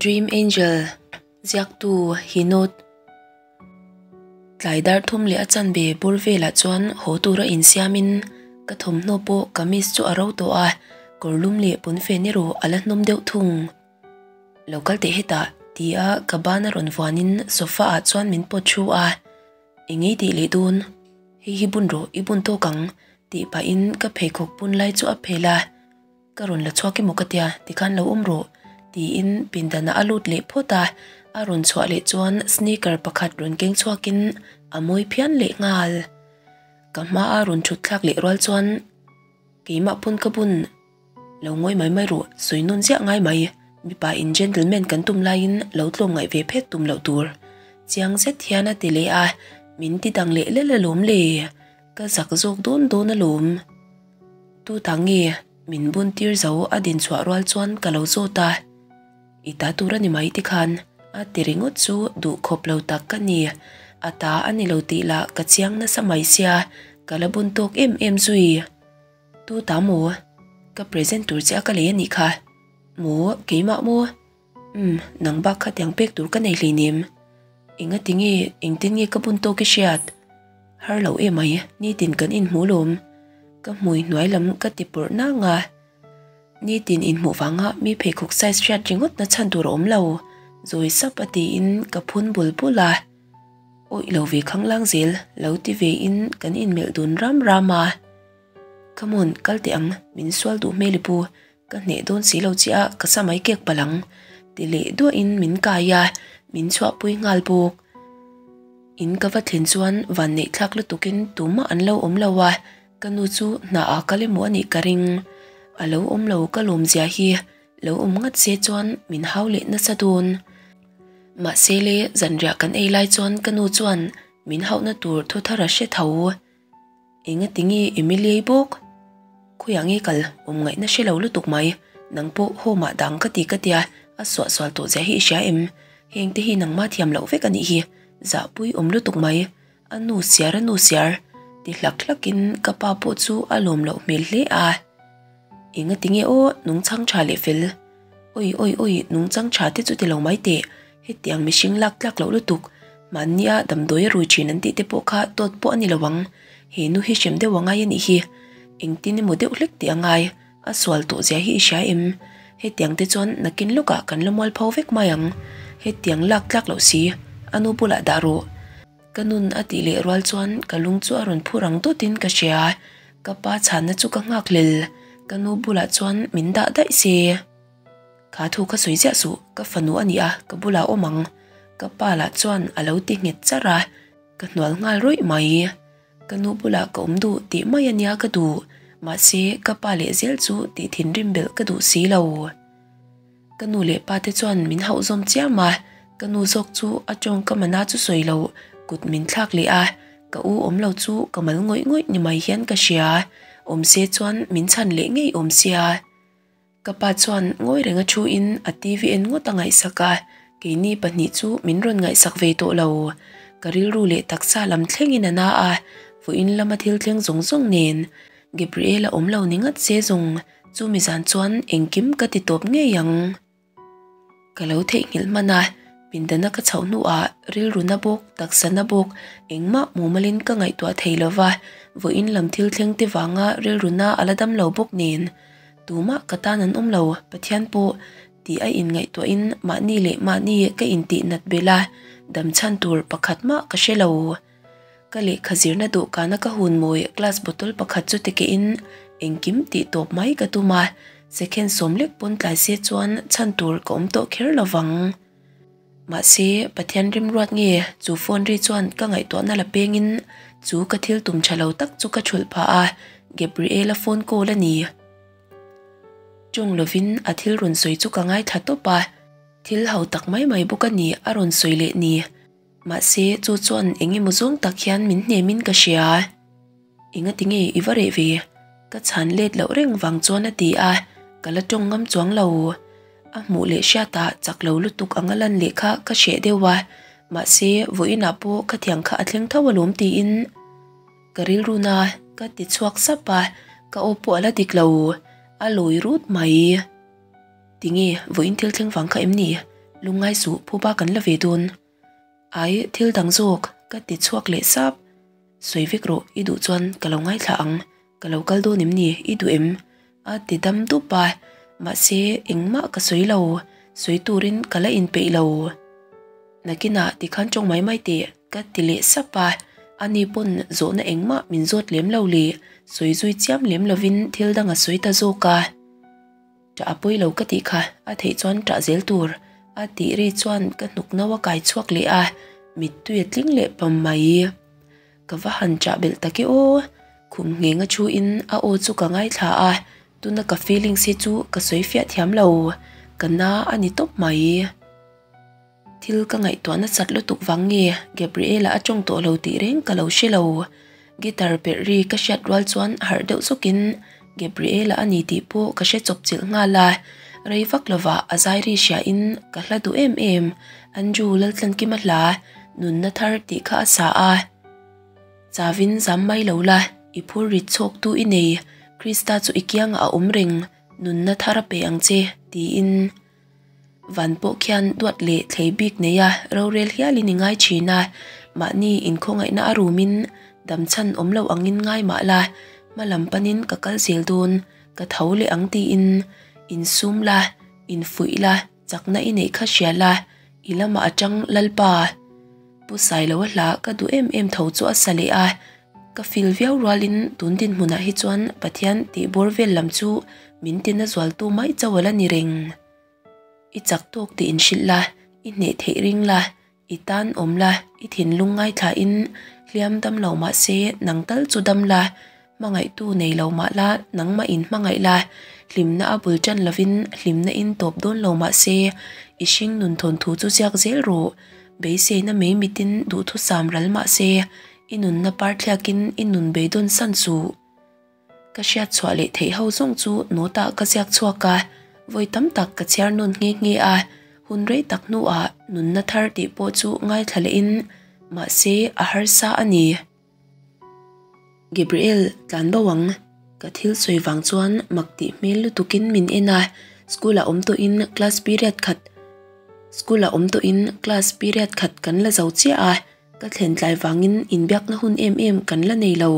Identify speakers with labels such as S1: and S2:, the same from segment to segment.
S1: Dream Angel, Ziaktu, Hinot. Tlai dar thum leh a chanve bur velah chuan haw tura insiamin ka thawmhnaw pawh kamis chu a ro tawh a, kawr lum leh pawnfen erawh a la hnawm deuh thung. Lo kal teh hetah, tia ka ban a rawn vuanin sofa ah chuan min pawt thu a. Eng ei tih leh dawn? Hei hi bun rawh, i bun tawk ang, tih pahin ka pheikhawk bun lai chu a phel a. Ka rawn la chhuak emaw ka tia, tikhan lo awm rawh, tiin pindanah a lut leh phawt a, a rawn chhuah leh chuan sneaker pakhat rawn keng chhuakin a mawi phian leh nghal. Ka hmaa rawn thut thlak leh rual chuan keimah pawn ka bun lo ngawi mai mai rawh, sawi nawn ziah ngai mai, mipa in gentleman kan tum laiin lo tlawm ngaih ve phet tum loh tur chiang zet hian a ti leh a, min ti dang leh lel alawm le, ka zak zawk dawn dawn alawm. Tu ta nge min bun tir zo a din chhuah rual chuan ka lo zawt a, I ta tur a ni mai ti khan a ti ringawt chu duh khawp lo tak ka ni. A ta a ni lo tih lah ka chiang nasa mai sia, ka la bun tawk em em zui. Tu ta maw? Ka present tur che a ka lei a nih kha. Maw? Keimah maw? Umm, nang bak kha tiang pek tur ka nei hleinem. Engati nge, engtin nge ka bun tawk i hriat? Har lo em mai, nitin kan inhmu lawm. Ka hmui hnuai lam ka ti pawrh nang a. Nitin inhmuh vanga mi pheikhawk size hriat ringawt na chhan tur a awm lo, zawi sap a tiin ka phun bul bul a. Awih lo ve khanglang zel, lo ti ve in kan inmelh dun ram ram a. Come on, kal teh ang, min sual duh hmel i pu, Ka hneh dawn si lo chiah a, ka sa mai kek palh ang, ti leh duahin min kai a, min chhuahpui nghal bawk. In ka va thlen chuan vanneih thlak lutukin tumah an lo awm lo a, ka nu chu hna ah kal emaw a nih ka ring. A lo awm lo ka lawm zia hi lo awm ngat se chuan min hau leh nasa dawn. Mahse le zanriah kan ei lai chuan ka nu chuan min hauhna tur thu thar a hre tho. Engati nge Emily bawk? Khawiah nge kal awm ngaihna hre lo lutuk mai, nang pawh home ah dang ka ti ka tia, a suah sual tawh zia hi i hria em? Heng te hi nangma thiam loh vek a nih hi, zahpui awm lutuk mai, a nu siar a nu siar, ti hlak hlak in ka pa pawh chu a lawm loh hmel hle a. Engati nge aw nungchang tha leh fel? Oi oi oi nungchang tha te chu ti lo mai teh, Hetiang mihring lak tlak loh lutuk, mahnia damdawi a rui thin an tih te pawh kha dawt pawh a ni lo ang. He nu hi hrem deuh a ngai a nih hi. Engtin emaw deuh hlek tih a ngai, a sual tawh zia hi i hria em? Hetiang te chuan nakin lawkah kan la mual pho vek mai ang. Hetiang lak tlak loh si, a nu bulah dah rawh. Ka nun a tih leh rual chuan ka lung chu a rawn phur ang dawtin ka hria. Ka pa chhanna chu ka nghak hlel, ka nu bulah chuan min dah daih se. Kha thu ka sawi ziah suh, ka fanu a ni a, ka bulah awm ang. Ka pa lah chuan a lo ti nghet char a, ka hnual nghal rawih mai. Ka nu bulah ka awm duh tih mai a nia ka duh, mahse ka pa leh zel chu tih thinrim belh ka duh si lo. Ka nu leh pa te chuan min hauh zawm chiam a, ka nu zawk chu a tawngkam a na chu sawi lo, kut min thlak leh a, ka u awm lo chu ka mal ngawih ngawih ni mai hian ka hria, awm se chuan min chhan leh ngei awm sia. Ka pa chuan ngawi renga thu in a TV en ngawt a ngaihsak a, keini pahnih chu min rawn ngaihsak ve tawh lo. Ka rilru leh taksa lam thlengin a na a, vawiin lama thil thleng zawng zawng nen Gabriel a awm lo ni ngat se zawng chumi zan chuan engkim ka ti tawp ngei ang. Ka lo theihnghilh hman a, pindana ka chhoh hnuah rilru na bawk, taksa na bawk, engmah mumalin ka ngaihtuah thei lova, vawiin lam thil thleng te vanga rilru na a la dam lo bawk nen. Tumah ka tan an awm lo, Pathian pawh tih a inngaihtuahin mahni leh mahni ka intih nat belh a, dam chhan tur pakhat mah ka hre lo. Ka lehkha zirna dawhkana ka hun mawi glass bottle pakhat chu tikehin engkim tih tawp mai ka tum a, second sawm lek pawn tlai se chuan chhan tur ka awm tawh kher lo vang. Mahse, Pathian rimruat nge chu phone ri chuan ka ngaihtuahna la pengin chu ka thil tum tha lo tak chu ka thulh phah a, Gabriela phone call a ni. Tawng lovin a thil rawn sawi chu ka ngaithla tawp a, thil ho tak mai mai bawk a ni a rawn sawi leh ni. Mahse, chu chuan eng emaw zawng tak hian min hnemin ka hria. Engati nge i va reh ve? Ka chhan let loh reng vang chuan a ti a, ka la tawng ngam chuang lo. A hmuh leh hriatah chak lo lutuk anga lan leh kha ka hreh deuh a, mahse vawiinah pawh ka thiang kha a thleng tho alawm tiin ka rilru na ka ti chhuak sap a, ka aw pawh a la dik lo, a lawi rut mai. Tinge vawiin thil thleng vang kha em ni? Lungngai suh phuba kan la ve dawn. Ai thil dang zawk ka ti chhuak leh sap. Sawi vek rawh i duh chuan ka lo ngaithla ang. Ka lo kal dawn em ni i duh em? A ti dam dup a, mahse engmah ka sawi lo, sawi turin ka la inpeih lo. Nakinah tikhan tawng mai mai teh ka ti leh sap a, ani pawn zawhna engmah min zawt lem lo leh sawi zui chiam lem lovin thil dang a sawi ta zawk a. Ṭah a pawi lo ka tih kha, a theih chuan ṭah zel tur a tih ri chuan ka hnuk no a kai chhuak leh a, mittui a tling leh pam mai. Ka va han ṭah belh tak e aw! Khum ngheng a thu in a aw chu ka ngaithla a, tuna ka feelings hi chu ka sawi fiah thiam lo, ka na a ni tawp mai. Thil ka ngaihtuah nasat lutuk vang nge Gabriela a tawng tawh lo tih reng ka lo hre lo. Guitar perh ri ka hriat rual chuan harh deuh zawkin Gabriela a ni tih pawh ka hre chawp chilh nghal a, rei vak lovah a zai ri hriain ka hla duh em em Andrew Laltlankima hla Nunna Thar tih kha a sa a. Chavin zam mai lo la, i phur rit chhawk tu i nei, Krista chu i kiangah a awm reng, nunna thar a pe ang che, tiin. Van pawh khian duat leh thlei bik neia rorel hialin i ngai thin a, mahni inkhawngaihna a rumin dam chhan awm lo angin ngai mah la, hma lam panin ka kal zel dawn, ka tho leh ang tiin insum la, infuih la, chakna i neih kha hria la, i lamah a tang Lalpa. Pu Sailoa hla ka duh em em tho chu a sa leh a, Ka feel viau rualin tun dinhmunah hi chuan Pathian tih bawr vel lam chu min tina zualtu mai chauh a la ni reng. I chak tawk tih inhrilh la, i hneh theih ring la, i tan awm la, i thinlung ngaithlain hliam dam lo mah se nang tal chu dam la, hmangaihtu nei lo mah la nangmah in hmangaih la, hlimna a bul tan lovin hlimna in tawp dawn lo mah se i hring nun thawnthu chu ziak zel rawh, beiseina mei mitin duhthusam ral mah se I nunna par thliakin i nun beidawn san suh. Ka hriat chhuah leh theih ho zawng chu note ah ka ziak chhuak a, vawi tam tak ka chhiar nawn nghe nghe a, hun rei tak hnuah nunna thar tih pawh chu ngaithla lehin mahse a harsa a ni. Gabriel tlan bo ang. Ka thil sawi vang chuan mak tih hmel lutukin min en a, school ah awm tawhin class period khat school ah awm tawhin class period khat kan la zo chiah a, Ka thlen tlai vangin inbiakna hun em em kan la nei lo.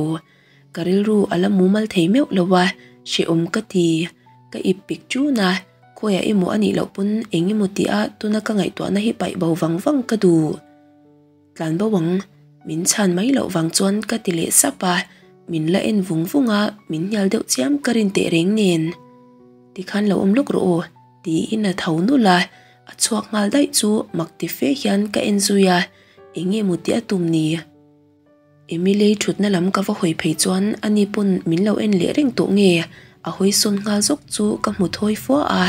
S1: Ka rilru a la mumal thei meuh lo a, hrehawm ka ti. Ka ip pik ṭun a, khawiah emaw a nih loh pawn eng emaw tia tuna ka ngaihtuahna hi paih bo vang vang ka duh. Tlan bo ang, min chhan mai loh vang chuan ka ti leh sap a, min la en vung vung a, min hnial deuh chiam ka rin teh reng nen. Tikhan lo awm lawk rawh aw, tiin a tho nulh a, a chhuak nghal daih chu mak ti fe hian ka en zui a. Eng nge maw tih a tum ni? Emily thutna lam ka va hawi phei chuan ani pawn min lo en leh reng tawh nge? A hawi sawn nghal zawk chu ka hmu thawi fua a,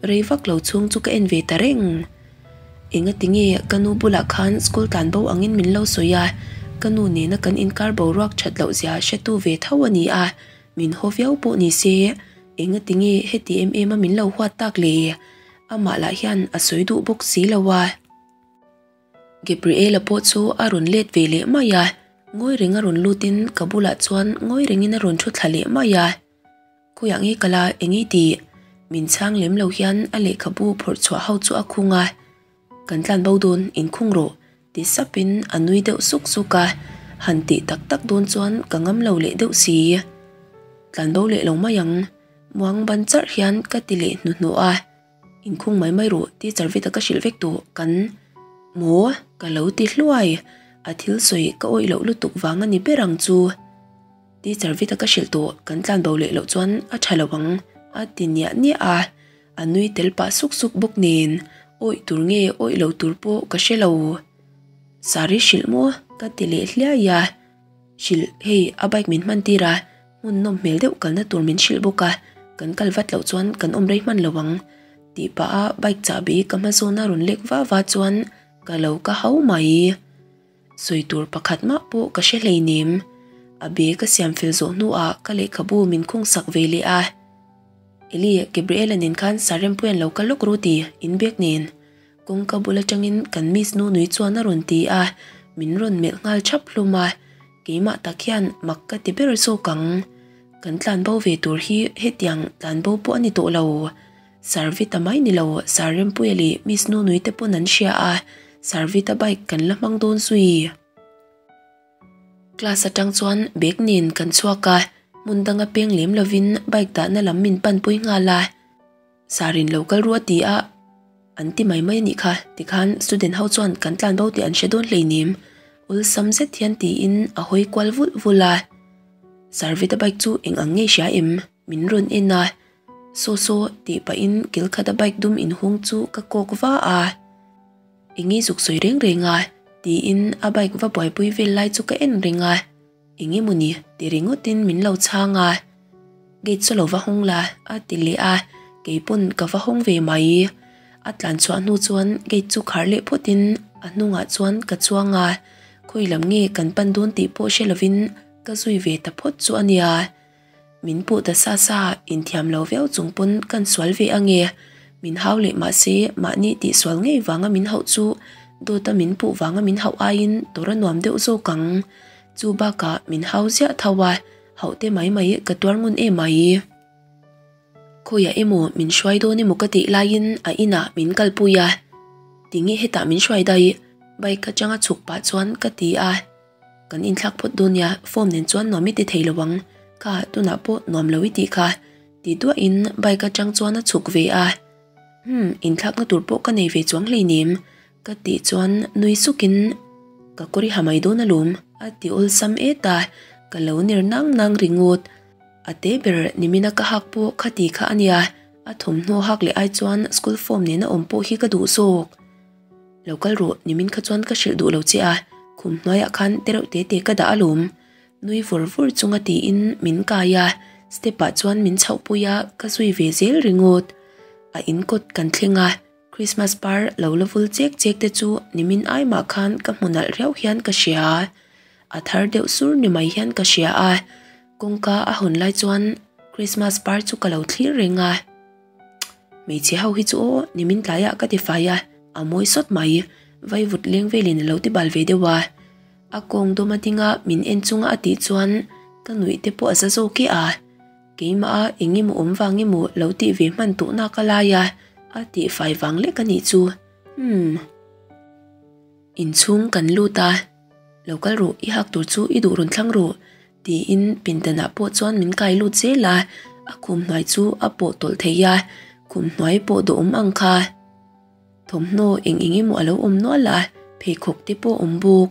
S1: rei vak lo chhung chu ka en ve ta reng. Engati nge ka nu bulah khan school tlan bo angin min lo sawi a, ka nu nena kan inkar boruak that loh zia hretu ve tho a ni a, min haw viau pawh ni se engati nge heti em em a min lo huat tak le? Amah lah hian a sawi duh bawk si lo a. Gabriela pawh chu a rawn let ve leh mai a, ngawi reng a rawn lutin ka bulah chuan ngawi rengin a rawn thu thla leh mai a. Khawiah nge kala eng i tih? Min chhang lem lo hian a lehkhabu phawrh chhuah ho chu a khung a. Kan tlan bo dawn, inkhung rawh ti sapin a nui deuh suk suk a, han tih tak tak dawn chuan ka ngam lo leh deuh si. Tlan bo leh lo mai ang, muang ban charh hian ka ti leh hnuhnawh a. Inkhung mai mai rawh, teacher veta ka hrilh vek tawh kan maw ka lo ti hluai, a thil sawi ka awih loh lutuk vang a ni ber ang chu. Teacher veta ka hrilh tawh kan tlan bo leh loh chuan a tha lo ang a ti niah niah a, a nui tel pah suk suk bawk nen awih tur nge awih lo tur pawh ka hre lo. Sari hrilh maw ka ti leh hliai a, hrilh hei a bike min hman tir a, Hmun nawm hmel deuh kalna tur min hrilh bawk a, kan kal vat loh chuan kan awm rei hman lo ang tih pah a bike chahbi ka hma zawn a rawn lek va va chuan ka lo ka hau mai. Sawi tur pakhat mah pawh ka hre hleinem. A be ka siam fel zawh hnuah ka lehkhabu min khung sak ve leh a. Eli, Gabriela nen khan Sarempuian lo kal lawk ru ti, inbiak nen. Kawngka bul atangin kan miss nu nui chuan a rawn ti a, min rawn melh nghal thap hlum a, keimah tak hian mak ka ti ber zawk ang. Kan tlan bo ve tur hi hetiang tlan bo pawh a ni tawh lo. Sarvita mai ni lo Sir Rempuia leh Miss Nunui te pawn an hria a, Sarvita bike kan la hmang dawn zui. Class atang chuan bag nen kan chhuak a, hmun danga peng lem lovin bike dahna lam min panpui nghal a. Sarin lo kal ru a ti a, an ti mai mai a nih kha, tikhan student ho chuan kan tlan bo tih an hre dawn hleinem, awlsam zet hian tiin a hawi kual vulh vulh a. Sarvita bike chu eng ang nge hria em? Min rawn en a, Saw saw tih pahin kil khata bike dum inhung chu ka kawk va a. Enge zuk sawi reng reng a? tiin a bike va buaipui vel lai chu ka en reng a. Enge mawni ti ringawtin min lo chhang a. Gate chu lo va hawng la a ti leh a, keipawn ka va hawng ve mai. A tlan chhuah hnu chuan gate chu khar leh phawtin a hnungah chuan ka chuang a, khawi lam nge kan pan dawn tih pawh hre lovin ka zui ve ta phawt chu a nia. Min puh ta sa sa, inthiam lo viau chung pawn kan sual ve ange. Min hau leh mahse mahni tihsual ngei vanga min hauh chu dawta min puh vanga min hauh aiin tawrh a nuam deuh zawk ang. Chu bakah min hau ziah tho a, hauh te mai mai ka tuar ngun em ai. Khawiah emaw min hruai dawn emaw ka tih laiin a inah min kalpui a, tinge hetah min hruai daih? Bike atanga chhuk pah chuan ka ti a. Kan inthlak phawt dawn nia, form nen chuan nuam i ti thei lo ang, kha tunah pawh nuam lo i tih kha, ti duahin bike atang chuan a chhuk ve a. Umm, inthlakna tur pawh ka nei ve chuang hleinem, ka tih chuan nui sukin ka kawr i ha mai dawn alawm, a ti awlsam et a, ka lo ner nang nang ringawt. A te ber nimina ka hak pawh kha ti kha a nia, a thawmhnaw hak leh ai chuan school form nena awm pawh hi ka duh zawk. Lo kal rawh, nimin kha chuan ka hrilh duh lo che a, khum hnuaiah khan tereuh te te ka dah alawm. Nui vur vur chunga tiin min kai a, step ah chuan min chhoh pui a, ka zui ve zel ringawt. A in kawt kan thleng a, Christmas par lo la vul chek chek te chu nimin ai mah khan ka hmu nalh riau hian ka hria. A thar deuh sur ni mai hian ka hria a, kawngka a hawn lai chuan Christmas par chu ka lo thlir reng a. Hmeichhe ho hi chu aw nimin tlaiah ka ti fai a, a mawi sawt mai. Vaivut leng velin a lo ti bal ve deuh a. A kawng dawm a dinga min en chunga a tih chuan ka nuih te pawh a za zawk e a. Keimah a eng emaw awm vang emaw lo tih ve hman tawh nak a lai a, a tih fai vang lek a nih chu. Umm. Inchhung kan lut a, Lo kal rawh, i hak tur chu i duh rawn thlang rawh, tiin pindanah pawh chuan min kai lut zel a, a khum hnuai chu a pawh tawlh thei a, khum hnuai pawh dawhawm ang kha. Thawmhnaw eng eng emaw a lo awm nual a, pheikhawk te pawh awm bawk.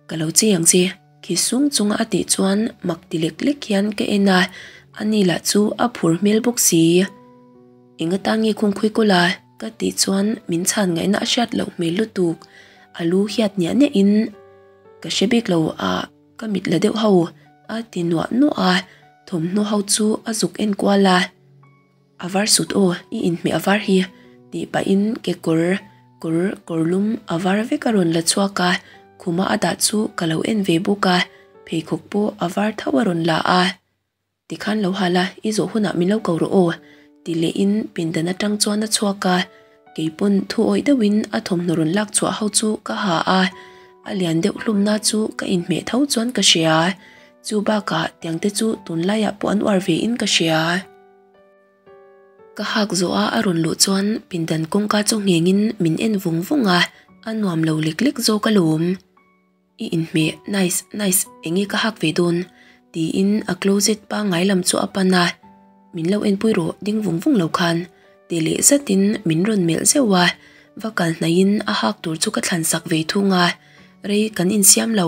S1: Ka lo chei ang che, khi sung chunga a tih chuan mak ti lek lek hian ka en a, ani lah chu a phur hmel bawk si. Eng atan nge khung khawi kawl a? Ka tih chuan min chhan ngaihna a hriat loh hmel lutuk, a lu hiat niah niah in ka hre bik lo a ka mit la deuh ho a ti nuah nuah a, thawmhnaw ho chu a zuk en kual a, A var sut aw, i inhmeh a var hi tih pahin kekawr kawr kawr lum a var vek a rawn la chhuak a, khuma a dah chu ka lo en ve bawk a, pheikhawk pawh a var tho a rawn la a. Tikhan lo hal a, i zawh hunah min lo ko rawh aw, ti lehin pindan atang chuan a chhuak a, keipawn thu awih deuhin a thawmhnaw rawn lak chhuah ho chu ka ha a, a lian deuh hlumna chu ka inhmeh tho chuan ka hria, chu bakah tiang te chu tunlaiah pawh an uar ve in ka hria. Ka hak zawh a a rawn luh chuan pindan kawngka chu nghengin min en vung vung a, a nuam lo lek lek zawk alawm. I inhmeh, nice, nice, enge ka hak ve dawn? tiin a closet pangngai lam chu a pan a, Min lo enpui rawh, ding vung vung lo khan, ti leh zatin min rawn melh zeuh a, va kal hnaihin a hak tur chu ka thlan sak ve thung a, rei kan insiam lo.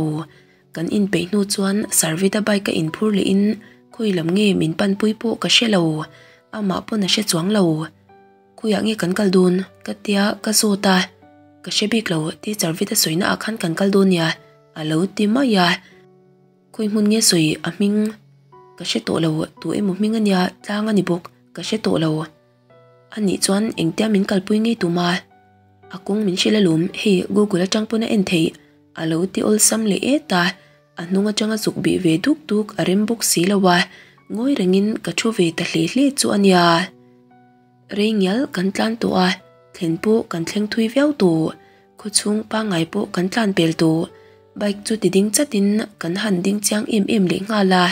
S1: Kan inpeih hnu chuan Sarvita bike a inphur lehin khawi lam nge min panpui pawh ka hre lo, amah pawn a hre chuang lo. Khawiah nge kan kal dawn? Ka tia ka zawt a, Ka hre bik lo, teacher Vida sawina ah khan kan kal dawn nia, a lo ti mai a. Khawi hmun nge sawi a hming? Ka hre tawh lo, tu emaw hming a nia, tlang a ni bawk, ka hre tawh lo. A nih chuan engtia min kalpui ngei tum a? A kawng min hrilh alawm, hei Google atang pawn a en theih, a lo ti awlsam leh et a, a hnung atanga zuk bih ve duk duk a rem bawk si lo a, ngawi rengin ka thu ve ta hle hle chu a nia. Rei ngial kan tlan tawh a, thlen pawh kan thleng thui viau tawh. Khawchhung pangngai pawh kan tlan pel tawh. Bike chu ti ding chatin kan han ding chiang em em leh nghal a.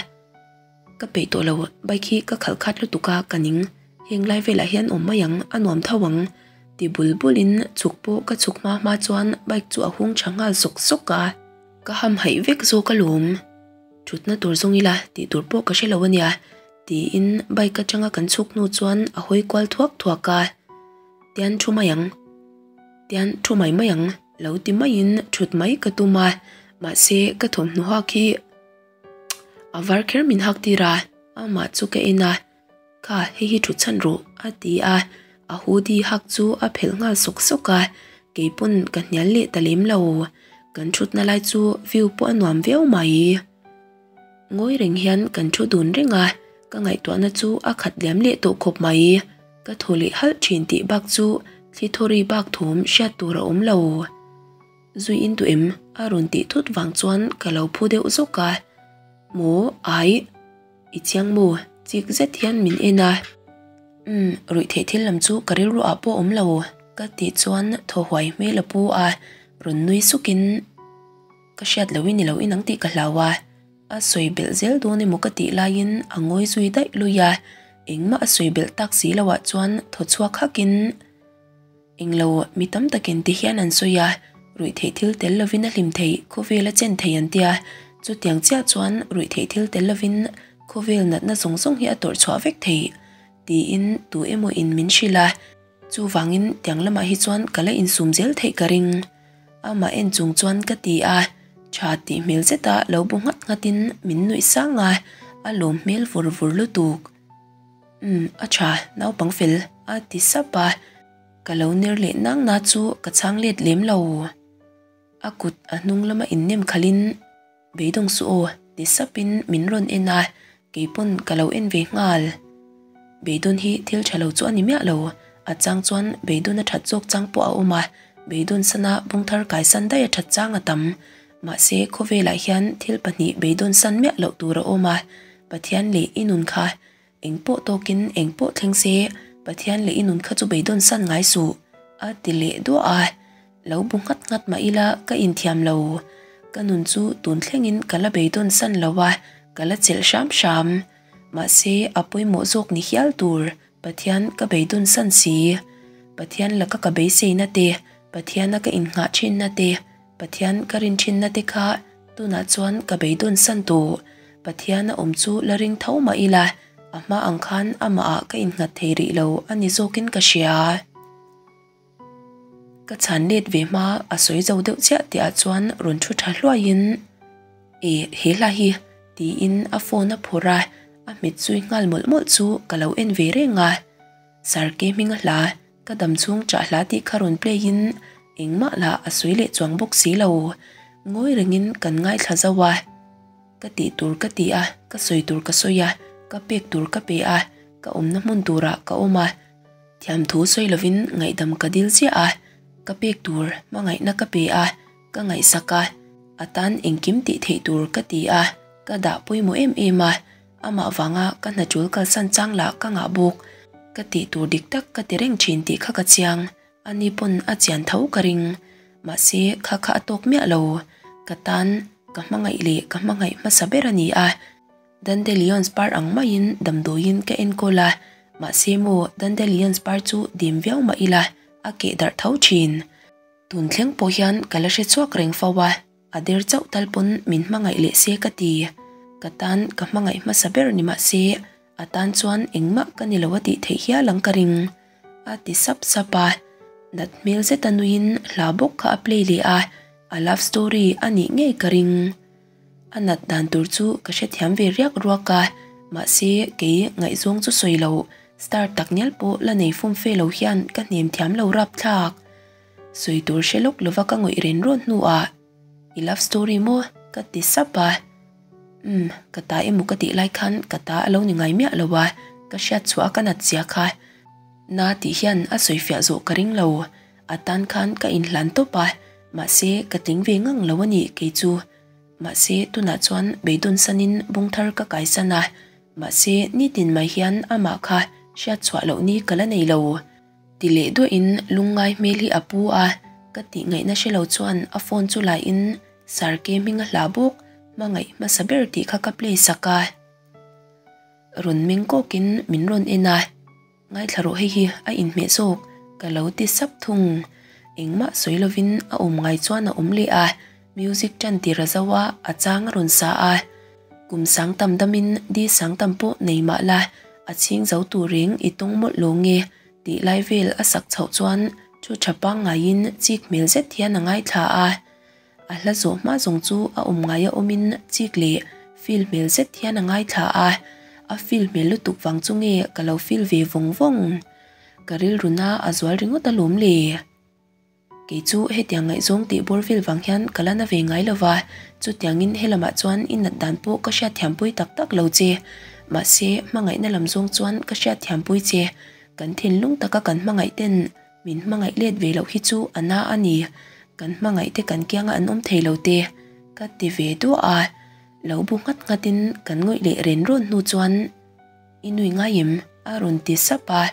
S1: Ka peih tawh lo, bike hi ka khalh khat lutuk a ka ning. Heng lai velah hian awm mai ang, a nuam tho ang ti bul bulin chhuk pawh ka chhuk hma hma chuan bike chu a hung tha nghal sawk sawk a. Ka hamhaih vek zawk alawm. Thutna tur zawng ila tih tur pawh ka hre lo ania tiin bike atanga kan chhuk hnu chuan a hawi kual thuak thuak a. Tian thu mai ang, tian thu mai mai ang lo ti maiin thut mai ka tum a, mahse ka thawmhnaw hak hi a var kher min hak tir a, amah chu ka en a. Kha hei hi thut chhan rawh a ti a, a hoodie hak chu a phelh nghal sawk sawk a, keipawn ka hnial leh ta lem lo. Kan thutna lai chu view pawh a nuam viau mai. Ngawi reng hian kan thu dun reng a, ka ngaihtuahna chu a khat liam leh tawh khawp mai. Ka thaw leh halh thin tih bak chu thli thawri bak thawm hriat tur a awm lo. Zui in duh em? a rawn tih thut vang chuan ka lo phu deuh zawk a. Maw? Aih. I chiang maw? Chik zet hian min en a. Umm, ruih theih thil lam chu ka rilru ah pawh awm lo ka tih chuan thaw huai hmel a pu a, rawn nui sukin ka hriat loin i lo inang tih ka hlau a, a sawi belh zel dawn emaw ka tih laiin a ngawi zui daih lui a, engmah a sawi belh tak si loah chuan thaw chhuak hakin Englo, mi tam takin ti hian an sawi a, ruihtheih thil tel lovin a hlim theih, khawvel a chen thei an tia. Chutiang chiah chuan ruihtheih thil tel lovin khawvel natna zawng zawng hi a tawrh chhuah vek theih, tiin tu emaw in min hrilh a. Chuvangin tiang lamah hi chuan ka la insum zel theih ka ring. Amah en chung chuan ka ti a, tha tih hmel zeta lo bu nghat nghatin min nuih sang a, a lawm hmel vur vur lutuk. Umm, a tha, naupang fel, a ti sap a. Ka lo ner leh nang na chu ka chhang let lem lo. A kut a hnung lama innem khalhin, Beidawng suh aw, ti sapin min rawn en a, keipawn ka lo en ve nghal. Beidawn hi thil tha lo chu a ni miah lo, a chang chuan beidawn a that zawk chang pawh a awm a, beidawn sana bungthar kaisan daih a that chang a tam. Mahse, khawvelah hian thil pahnih beidawn san miah loh tur a awm a, Pathian leh i nun kha eng pawh tawkin eng pawh thleng se Pathian leh i nun kha chu beidawn san ngai suh a ti leh duah a, lo bu nghat nghat mah ila ka inthiam lo. Ka nun chu tun thlengin ka la beidawn san lo a, ka la chelh hram hram. Mahse a pawimawh zawk ni hial tur Pathian ka beidawn san si. Pathian laka ka beiseina te, Pathiana ka innghah thinna te, Pathian ka rin thinna te kha tunah chuan ka beidawn san tawh. Pathian a awm chu la ring tho mah ila, a hma ang khan amah ah ka innghat thei rih lo a ni zawkin ka hria. Ka chhan let ve hma a sawi zo deuh chiah tih ah chuan rawn thu tha hluaiin, E, he hla hi, tiin a phone a phawrh a, a hmet zui nghal mawlh mawlh chu ka lo en ve reng a. Sarke hminga hla Ka dam chhung chah hla tih kha rawn play in engmah lah a sawi leh chuang bawk si lo. Ngawi rengin kan ngaithla zauh a. Ka tih tur ka ti a, ka sawi tur ka sawi a, ka pek tur ka pe a, ka awmna hmun turah ka awm a. Thiamthu sawi lovin ngaihdam ka dil chiah a, ka pek tur hmangaihna ka pe a, ka ngaihsak a, a tan engkim tih theih tur ka ti a, ka dah pawimawh em em a. Amah vanga ka hna tul kalsan chang lah ka ngah bawk. Ka tih tur dik tak ka ti reng thin tih kha ka chiang. Ani pawn a chian tho ka ring. Mahse kha kha a tawk miah lo. Ka tan ka hmangaih leh ka hmangaih hmasa ber a ni a. Dandelions par ang maiin damdawiin ka enkawl a. Mahse maw Dandelions par chu dim viau mah ila a keh darh tho thin. Tun thleng pawh hian ka la hre chhuak reng fo a. A der chauh tal pawn min hmangaih leh se ka ti. Ka tan ka hmangaih hmasa ber ni mah se, a tan chuan engmah ka ni lo a tih theih hial ang ka ring. A ti sap sap a. Nat hmel zeta nuiin hla bawk kha a play leh a, a love story a nih ngei ka ring. A nat dan tur chu ka hrethiam ve riak ruak a, mahse kei ngaihzawng chu sawi lo, star takngial pawh la nei fumfe lo hian ka hnem thiam lo rapthlak. Sawi tur hre lawk lova ka ngawih ren rawn hnuah I love story maw? ka ti sap a. Umm, ka ta emaw ka tih lai khan ka ta a lo ni ngai miah lo a, ka hriat chhuah a ka nat zia kha. Na tih hian a sawi fiah zawh ka ring lo. A tan khan ka inhlan tawp a, mahse ka tling ve ngang lo a nih kei chu. Mahse tunah chuan beidawn sanin bung thar ka kaisan a, mahse nitin mai hian amah kha hriat chhuah loh ni ka la nei lo. Ti leh duahin lungngai hmel hi a pu a, ka tih ngaihna hre lo chuan a phone chu la in Sarke hming a hla bawk, hmangaih hmasa ber tih kha ka play sak a. Rawn meng kawkin min rawn en a, Ngaithla rawh hei hi a inhmeh zawk ka lo ti sap thung. Engmah sawi lovin a awm ngai chuan a awm leh a, music tan tir a zo a, a chang a rawn sa a. Kum sang tam damin di sang tam pawh nei mah la, a chhing zo tur reng i tawng mawlh lo nge tih lai vel a sak chhoh chuan thu tha pangngaiin chik hmel zet hian a ngaithla a. A hla zawh hma zawng chu a awm ngaia awmin chik leh feel hmel zet hian a ngaithla a, a feel hmel lutuk vang chu nge ka lo feel ve vawng vawng. Ka rilruna a zual ringawt alawm le. Kei chu hetiang ngaihzawng tih bawr vel vang hian ka la na ve ngai lo va, chutiangin helamah chuan i nat dan pawh ka hriatthiampui tak tak lo che. Mahse, hmangaihna lam zawng chuan ka hriatthiampui che. Kan thinlung taka kan hmangaih ten Min hmangaih let ve loh hi chu a na a ni, kan hmangaih te kan kianga an awm thei lo te ka ti ve duah a, lo bu nghat nghat in kan ngawih leh ren rawn hnu chuan I nui ngai em? a rawn ti sap a,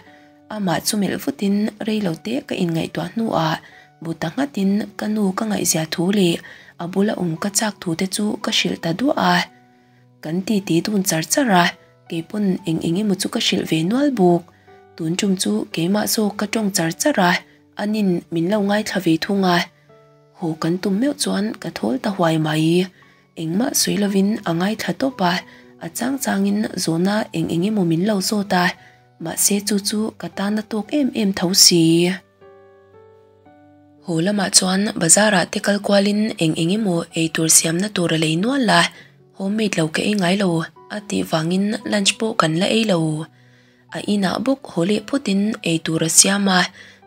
S1: amah chu melh vut in rei lo te ka inngaihtuah hnu ah bu ta nghat in ka nu ka ngaihzia thu leh a bula awm ka chak thu te chu ka hrilh ta duah a. Kan titi dun char char a, keipawn eng eng emaw chu ka hrilh ve nual bawk. Tun tum chu keimah zawk ka tawng char char a, anin min lo ngaithla ve thung a. Haw kan tum meuh chuan ka thawl ta huai mai. Engmah sawi lovin a ngaithla tawp a, a chang changin zawhna eng eng emaw min lo zawt a, mahse chu chu ka tan a tawk em em tho si. Haw lamah chuan bazar ah te kal kualin eng eng emaw eitur siamna tur a lei nual a, homemade lo ka ei ngai lo a tih vangin lunch pawh kan la ei lo. A inah bawk haw leh phawtin eitur a siam a,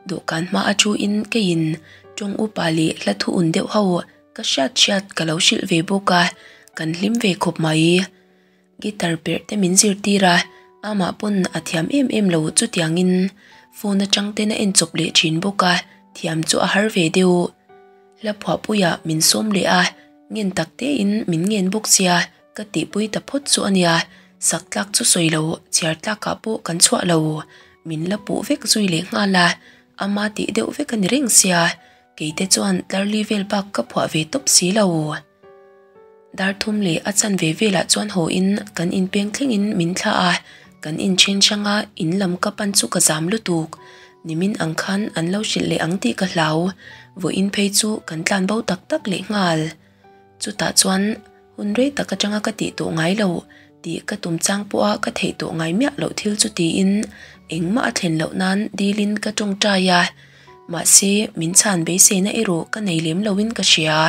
S1: dawhkan hma a thu in keiin tawng upa leh hla thu un deuh ho ka hriat hriat ka lo hrilh ve bawk a, kan hlim ve khawp mai. Guitar perh te min zirtir a, amah pawn a thiam em em lo chutiangin phone atang ten a en chawp leh thin bawk a, thiam chu a har ve deuh. Hla phuahpuiah min sawm leh a, ngen tak tein min ngen bawk sia ka tihpui ta phawt chu a nia, sak tlak chu sawi lo, chhiar tlakah pawh kan chhuah lo, min la puh vek zui leh nghal a, ama tih deuh vek a ni reng sia, keite chuan tlarli vel bak ka phuah ve tawp si lo. Dar thum leh a chanve velah chuan haw in kan inpeng thleng in min thlah a, kan inchen hrang a in lam ka pan chu ka zam lutuk. Nimin ang khan an lo hrilh leh ang tih ka hlau, vawiin phei chu kan tlan bo tak tak leh nghal. Chutah chuan hun rei tak atanga ka tih tawh ngai lo tih ka tum chang pawha ka theih tawh ngai miah loh thil chu tiin engmah a thlen loh nan dilin ka tawngtai a, mahse min chhan beiseina erawh ka nei lem loin ka hria.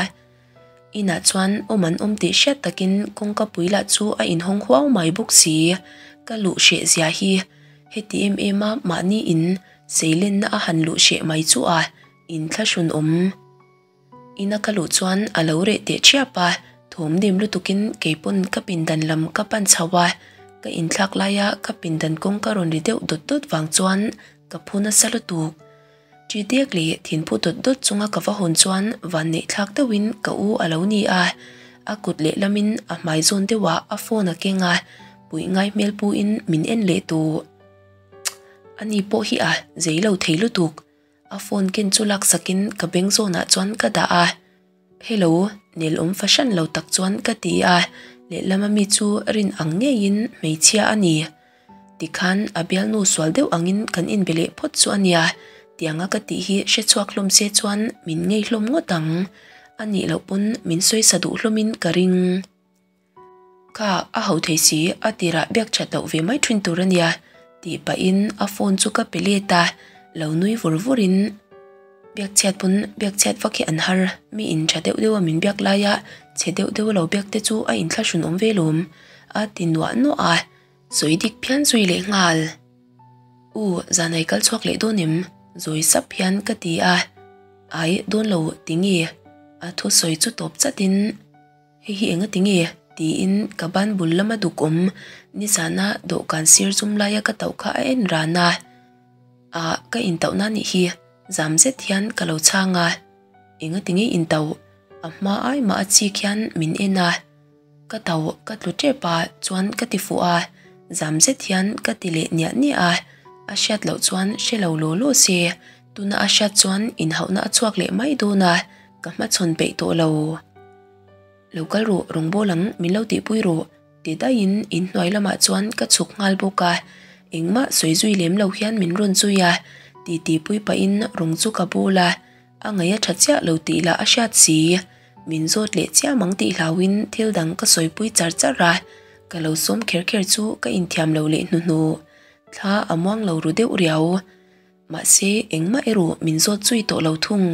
S1: Inah chuan awm an awm tih hriat takin kawngka pui lah chu a inhawng huau mai bawk si. Ka luh hreh zia hi heti em em a mahni in seilenna a han luh hreh mai chu a inthlahrun awm. Ina ka luh chuan a lo reh teh thiap a, thawm dim lutukin keipawn ka pindan lam ka pan chho a, ka inthlak laia ka pindan kawngka rawn ri deuh dawt dawt vang chuan ka phu nasa lutuk. Ṭi dek leh thinphu dawt dawt chunga ka va hawn chuan vanneih thlak deuhin ka u a lo ni a, a kut lehlamin a hmai zawn deuhah a phone a keng a, puih ngai hmel puin min en leh tawh. Ani pawh hi a zei lo thei lutuk. A phone ken chu laksakin ka beng zawnah chuan ka dah a. Hello, nelawm fahran lo tak chuan ka ti a, lehlama mi chu rin ang ngeiin hmeichhia a ni. Tikhan a bialnu sual deuh angin kan inbe leh phawt chu a nia, tianga ka tih hi hre chhuak hlawm se chuan min ngei hlawm ngawt ang. A nih loh pawn min sawisa duh hlawmin ka ring. Kha a ho thei si, a tirah biak that loh ve mai thin tur a nia, tih pahin a phone chu ka pe let a, lo nui vur vurin biak chhiat pawn biak chhiat vak hi an har, mi in tha deuh deuha min biak laia chhe deuh deuha lo biak te chu a inthlahrun awm ve lawm, a ti nuah nuah a. Sawi dik phian zui leh nghal. U, zanai kal chhuak leh dawn em? Zawi sap hian ka ti a. Ai, dawn lo, ti nge? A thusawi chu tawp chatin, Hei hi enga ti nge? tiin ka ban bul lama duk awm nizana dawhkan sir zum laia ka tauh kha a en ran a. Ah, ka intauhna nih hi, zam zet hian ka lo chhang a. Enga ti nge intauh? A hma ai mah a chik hian min en a. Ka tau ka tlu tep a chuan ka ti fuh a, zam zet hian ka ti leh niah niah a, a hriat loh chuan hre lo law law se, tuna a hriat chuan inhauhna a chhuak leh mai dawn a, ka hmachhawn peih tawh lo. Lo kal rawh rawngbâwl ang min lo tihpui rawh ti daihin inhnuai lamah chuan ka chhuk nghal bawk a. Engmah sawi zui lem lo hian min rawn zui a, titi pui pahin rawng chu ka bawl a, a ngaih a tha chiah lo tih lah a hriat si. Min zawt leh chiam ang tih hlauhin thil dang ka sawipui char char a, ka lo sawm kher kher chu ka inthiam lo leh hnuhnuh. Thla a muang lo ru deuh riau. Mahse engmah erawh min zawt zui tawh lo thung.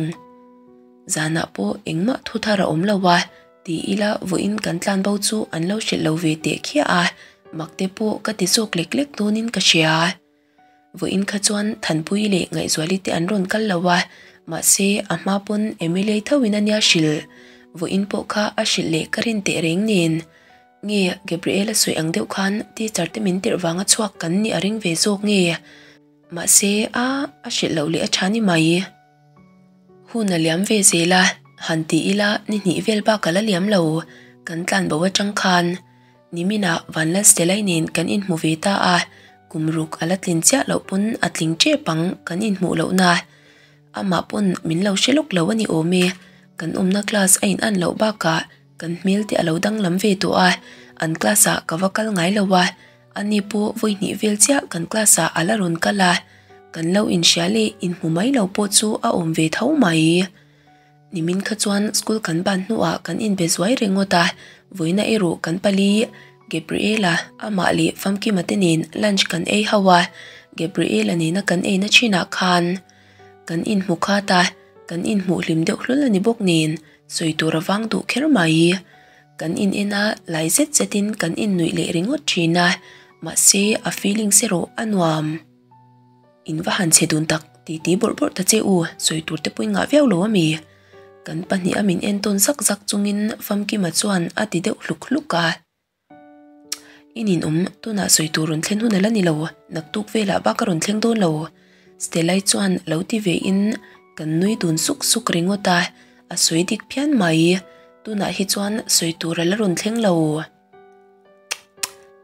S1: Zanah pawh engmah thu thar a awm lo a, ti ila vawiin kan tlan bo chu an lo hrilh lo ve teh khiah a, mak te pawh ka ti zawk lek lek dawnin ka hria. Vawiin kha chuan Thanpui leh Ngaihzuali te an rawn kal lo a, mahse a hma pawn Emily thoin a nia hrilh. Vawiin pawh kha a hrilh leh ka rin teh reng nen. Nge Gabriela sawi ang deuh khan teacher te min tirh vanga chhuak kan nih a ring ve zawk nge? Mahse, a a hrilh loh leh a tha ni mai. Hun a liam ve zel a, han ti ila ni hnih vel bak a la liam lo, kan tlan bo atang khan. Niminah Vanlalstelai nen kan inhmu ve ta a, kum ruk a la tlin chiah loh pawn a tling tep ang kan inhmuh lohna. Amah pawn min lo hre lawk lo a ni awm e, kan awmna class a in an loh bakah kan hmel te a lo danglam ve tawh a, an class ah ka va kal ngai lo a, Ani pawh vawi hnih vel chiah kan class ah a la rawn kal a, kan lo inhria leh inhmu mai lo pawh chu a awm ve tho mai. Nimin kha chuan school kan ban hnuah kan inbe zuai ringawt a, vawiina erawh kan pali Gabriela, amah leh Famkima te nen lunch kan ei ho a, Gabriela nena kan eina thinah khan kan inhmu khat a, kan inhmuh hlim deuh hlul a ni bawk nen sawi tur a vang duh kher mai. Kan in en a, lai zet zetin kan innuih leh ringawt thin a, mahse a feelings erawh a nuam. In va han chhe dun tak titi bawrh bawrh ta che u, sawi tur te pawh i ngah viau lo a mi? Kan pahniha min en tawn zak zak chungin Famkima chuan a ti deuh hluk hluk a. I ninawm, tunah sawi tur rawn thlen hun a la ni lo, naktuk velah bak a rawn thleng dawn lo. Stella-i chuan lo ti ve in kan nui dun suk suk ringawt a, a sawi dik phian mai. Tunah hi chuan sawi tur a la rawn thleng lo.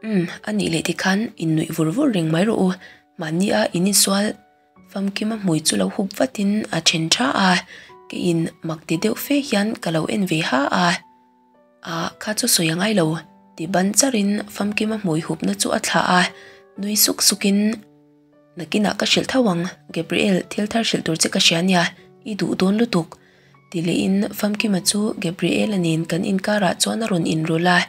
S1: Umm, a nih leh tikhan innuih vur vur reng mai rawh u, mahni a in insual famkima hmui chu lo hup vatin a then tha a, keiin mak ti deuh fe hian ka lo en ve ha a. Ah, kha chu sawi a ngai lo, ti ban charin famkima hmui hupna chu a thlah a, nui suk sukin, Nakinah ka hrilh tho ang, Gabriel, thil thar hrilh tur che ka hria nia, i duh dawn lutuk. Ti lehin Famkima chu Gabriela nen kan inkarah chuan a rawn inrawlh a,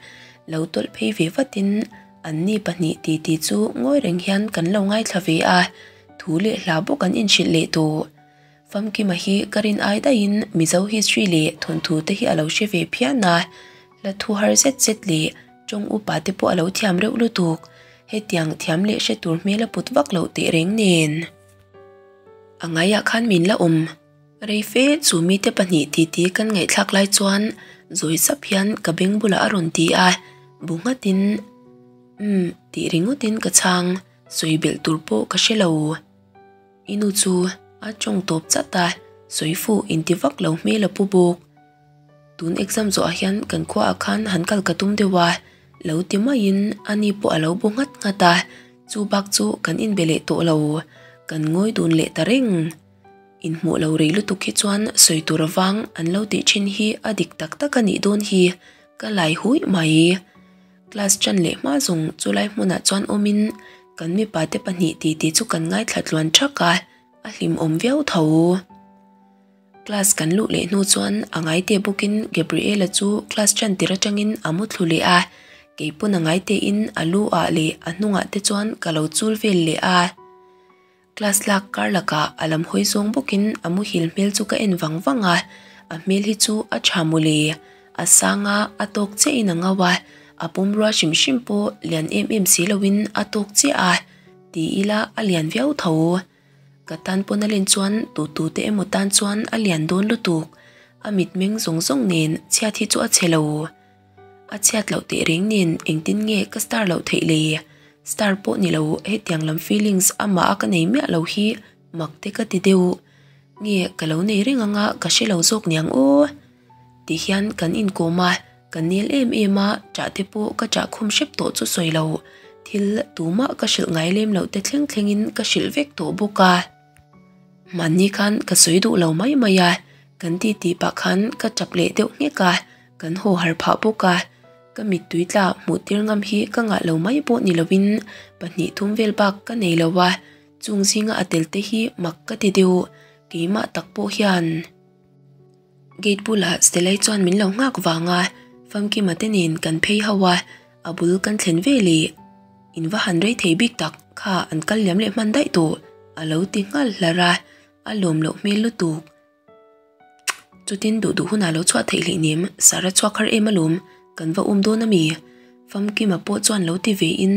S1: lo tawlh phei ve vatin anni pahnih titi chu ngawi reng hian kan lo ngaithla ve a, thu leh hla bawk an inhrilh leh tawh. Famkima hi ka rin ai daihin Mizo history leh thawnthu te hi a lo hre ve phian a, hla thu har zet zet leh tawng upa te pawh a lo thiam reuh lutuk. Hetiang thiam leh hre tur hmel a put vak loh teh reng nen. A ngaiah khan min la awm. Rei fe chu mite pahnih titi kan ngaihthlak lai chuan zawi sap hian ka beng bulah a rawn ti a, bu nghatin Umm tih ringawtin ka chhang, sawi belh tur pawh ka hre lo. I nu chu a tawng tawp chat a, sawi fuh inti vak lo hmel a pu bawk. Tun exam zawhah hian kan khuaah khan han kal ka tum deuh a, lo ti maiin ani pawh a lo bu nghat nghat a, chu bak chu kan inbe leh tawh lo, kan ngawi dun leh ta reng. Inhmuh lo rei lutuk hi chuan sawi tur avang an lo tih thin hi a dik tak tak a nih dawn hi ka lai huih mai. Class ṭan leh hma zawng chulai hmunah chuan awmin kan mipa te pahnih titi chu kan ngaithla tluan ṭhak a, a hlimawm viau tho. Class kan luh leh hnu chuan a ngaite bawkin Gabriela chu class ṭan tir aṭangin a mu thlu leh a, kei pawn a ngaitein a lu ah leh a hnungah te chuan ka lo chul vel leh a. Class lak kar lakah a lam hawi zawng bawkin a muhil hmel chu ka en vang vang a, a hmel hi chu a tha mawle. A sang a, a tawk chiahin a ngau a, a pumrua hrim hrim pawh lian em em si loin a tawk chiah a, ti ila a lian viau tho. Ka tan pawn a len chuan tu tu te emaw tan chuan a lian dawn lutuk, a mitmeng zawng zawng nen chhiat hi chu a chhe lo. A chhiat loh teh reng nen engtin nge ka star loh theih le? Star pawh ni lo hetiang lam feelings amah a ka nei miah lo hi mak te ka ti deuh. Nge ka lo nei reng anga ka hre lo zawk niang aw? Ti hian kan inkawm a, ka nel em em a, ṭah te pawh ka ṭah khum hrep tawh chu sawi lo. Thil tumah ka hrilh ngai lem loh te thleng thlengin ka hrilh vek tawh bawk a. Mahni khan ka sawi duh lo mai mai a, kan titi pah khan ka ṭap leh deuh nghek a, kan haw har phah bawk a. Ka mittui tla hmuh tir ngam hi ka ngah lo mai pawh ni lovin pahnih thum vel bak ka nei lo a, chung zinga a tel te hi mak ka ti deuh, keimah tak pawh hian. Gate bulah Stelai chuan min lo nghak vang a, Famkima te nen kan phei ho a, a bul kan thlen ve leh. In va han rei thei bik tak kha an kal liam leh hman daih tawh a lo ti nghal hlar a, a lawm loh hmel lutuk. Chutin duh duh hunah lo chhuah theih hleihnem, Sarah chhuak har em alawm, kan va um dawn ami? Famkima pawh chuan lo ti ve in,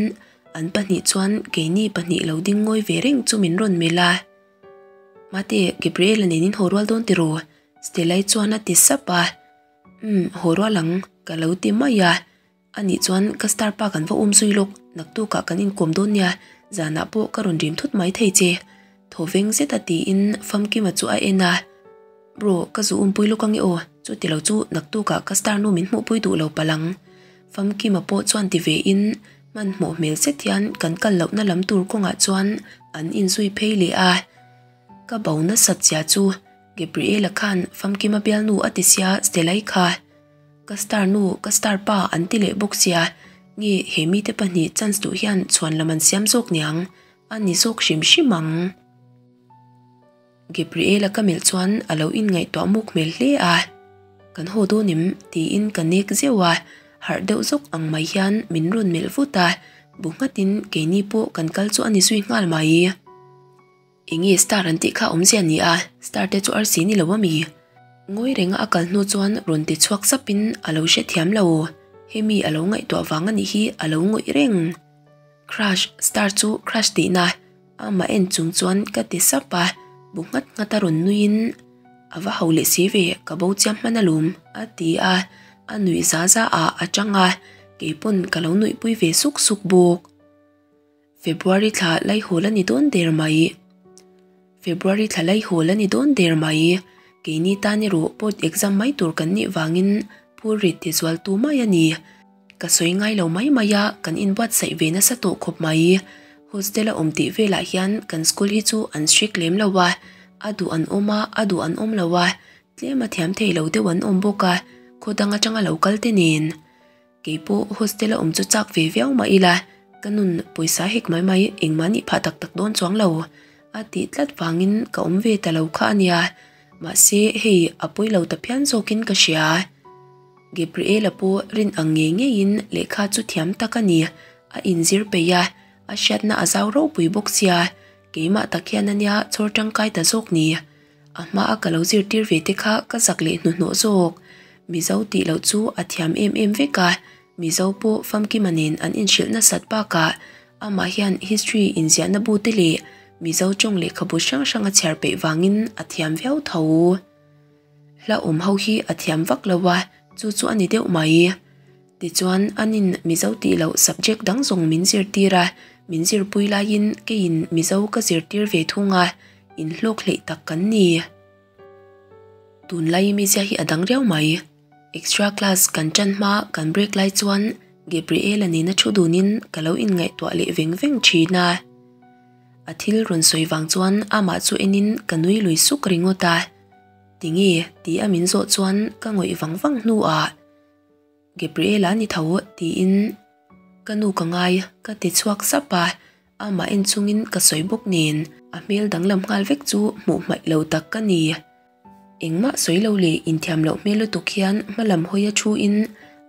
S1: an pahnih chuan keini pahnih lo ding ngawi ve reng chu min rawn melh a. Mate, Gabriel-a nen in haw rual dawn tiraw? Stella-i chuan a ti sap a. Umm, haw rual ang, ka lo ti mai a. Anih chuan ka star pa kan va um zui lawk, naktukah kan inkawm dawn nia, zanah pawh ka rawn rim thut mai thei che. Thaw veng zeta tiin Famkima chu a en a, Bro, ka zu umpui lawk ange aw, chuti lo chu naktukah ka star nu min hmuhpui duh lo palh ang. Famkima pawh chuan ti ve in hmanhmawh hmel zet hian kan kal lohna lam tur kawngah chuan an inzui phei leh a. Ka bo nasat zia chu Gabriela khan Famkima bialnu a ti sia Stella-i kha. Ka star nu, ka star pa an ti leh bawk sia, nge he mite pahnih chance duh hian chhuan lam an siam zawk niang, a ni zawk hrim hrim ang. Gabriela ka melh chuan a lo inngaihtuah muk hmel hle a, Kan haw dawn em? tiin ka nek zeuh a, harh deuh zawk ang mai hian min rawn melh vut a, bu nghatin keini pawh kan kal chu a ni zui nghal mai. Enge star an tih kha awmzia ni a, star te chu arsi ni lo ami? Ngawi renga a kal hnu chuan rawn ti chhuak sapin a lo hrethiam lo, hemi a lo ngaihtuah vang anih hi a lo ngawih reng. Crush, star chu crush tihna amah en chung chuan ka ti sap a, bu nghat nghat a rawn nuiin a va ho leh si ve ka bo chiam hman alawm a ti a, a nuih za za ah a tang a, keipawn ka lo nuihpui ve suk suk bawk. February thla laihawl a ni dawn der mai. February thla laihawl a ni dawn der mai. Keini tan erawh board exam mai tur kan nih vangin phur rit ti zual tu mai a ni. Ka sawi ngai lo mai mai a, kan inbuatsaih ve nasa tawh khawp mai. Hostel a awm tih velah hian kan school hi chu an strict lem lo a, a duh an awm a, a duh an awm lo a, tlem a thiam thei lo deuh an awm bawk a, khaw dang atanga lo kal te nen. Kei pawh hostel a awm chu chak ve viau mah ila, ka nun pawisa hek mai mai engmah nih phah tak tak dawn chuang lo a tih tlat vangin ka awm ve ta lo kha a nia. Mahse hei a pawi lo ta phian zawkin ka hria. Gabriela pawh rin ang ngei ngeiin lehkha chu thiam tak a ni, a inzir peih a, a hriatna a zau ropui bawk sia, keimah tak hian a nia chhawr tangkai ta zawk ni. A hmaa ka lo zirtir ve te kha ka zak leh hnuhnawh zawk. Mizo tih loh chu a thiam em em vek a, Mizo pawh Famkima nen an inhrilh nasat bakah amah hian history inziahna bu te leh Mizo tawng lehkhabu hrang hrang a chhiar peih vangin a thiam viau tho. Hla awm ho hi a thiam vak lo a, chu chu a ni deuh mai. Tichuan, anin Mizo tih loh subject dang zawng min zirtir a, min zirpui laiin keiin Mizo ka zirtir ve thung a, inhlawk hleih tak kan ni. Tunlai mizia hi a dang riau mai. Extra class kan tan hma kan break lai chuan Gabriela nena thu dunin ka lo inngaihtuah leh veng veng thin a. A thil rawn sawi vang chuan amah chu enin ka nui lui suk ringawt a. Tinge? ti a min zawh chuan ka ngawih vang vang hnuah. Gabriela ni tho tiin ka nu ka ngai ka ti chhuak sap a, amah en chungin ka sawi bawk nen a hmel danglam nghal vek chu hmuh hmaih lo tak ka ni. Engmah sawi lo leh inthiam loh hmel lutuk hian hmalam hawi a thu in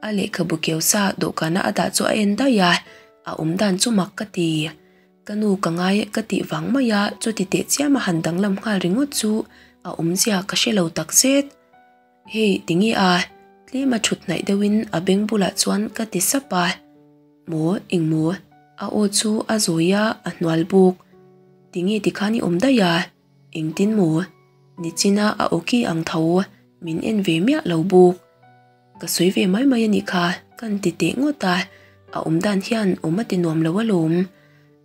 S1: a lehkhabu keu sa dawhkana a dah chu a en daih a, a awm dan chu mak ka ti. Ka nu ka ngai ka tih vang mai a chuti teh chiam a han danglam nghal ringawt chu a awmzia ka hre lo takzet. Hei, tinge a? Tlema thut hnaih deuhin a beng bulah chuan ka ti sap a. Maw, eng maw? A aw chu a zawi a, a hnual bawk. Tinge tikhan i awm daih a? Engtin maw? Nichina a aw ki ang tho, min en ve miah lo bawk. Ka sawi ve mai mai a nih kha, kan ti teh ngawt a, a awm dan hian awm a ti nuam lo alawm.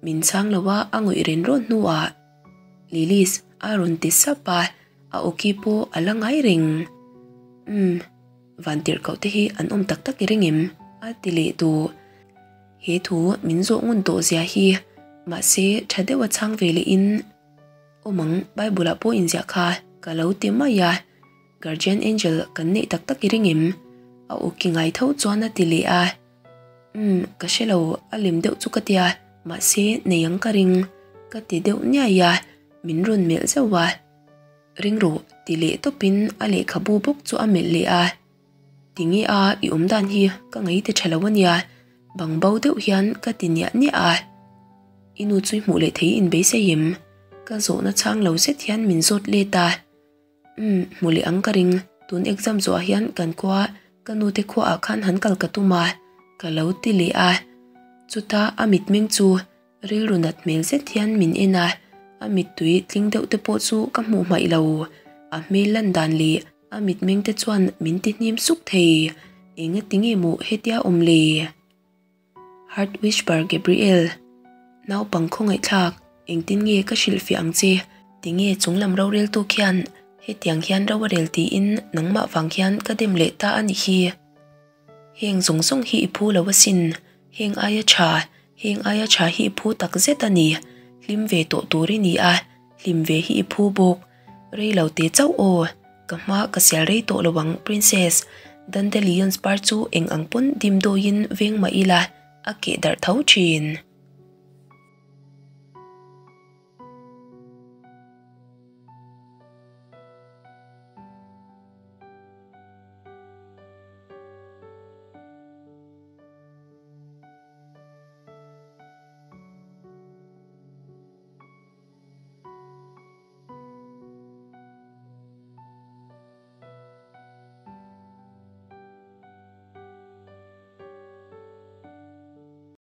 S1: Min chhang lo a, a ngawih ren rawn hnuah Lilis a rawn ti sap a. A awki pawh a la ngai reng. Umm, vantirhkoh te hi an awm tak tak i ring em? A ti leh duh. He thu min zawh ngun tawh zia hi mahse tha deuh a chhang ve leh in awm ang Bible ah pawh inziah kha ka lo ti mai a. Guardian Angel kan neih tak tak i ring em? A aw ki ngai tho chuan a ti leh a. Umm, ka hre lo, a lem deuh chu ka tia, mahse nei ang ka ring, ka ti deuh niai a, min rawn melh zauh a. Ring rawh, ti leh tawpin a lehkhabu bawk chu a melh leh a. Tinge a, i awm dan hi ka ngei ti tha lo a nia, bang bo deuh hian ka ti niah niah a. I nu chu i hmuh leh thei in beisei em? Ka zawhna chhang lo zet hian min zawt let a. Umm, hmu leh ang ka ring, tun exam zawhah hian kan khua, ka nu te khuaah khan han kal ka tum a, ka lo ti leh a. Chuta a mitmeng chu rilru nat hmel zet hian min en a, a mittui tling deuh te pawh chu ka hmuh hmaih lo. A hmel lan dan leh a mitmeng te chuan min ti hnim suk thei, engati nge maw hetia awm le? Heart Whisper Gabriel, Naupang khawngaihthlak, engtin nge ka hrilhfiah ang che? Tinge chunglam roreltu khian hetiang hian ro a rel tiin nangmah vang hian ka dem leh ta a nih hi. Heng zawng zawng hi i phu lo asin, heng aia tha, heng aia tha hi i phu tak zet a ni. Hlim ve tawh tur i ni a, hlim ve hi i phu bawk. Rei lo te chauh aw, ka hma ka sial rei tawh lo ang Princess, Dandelions par chu eng ang pawn dim dawiin veng mah ila a keh darh tho thin.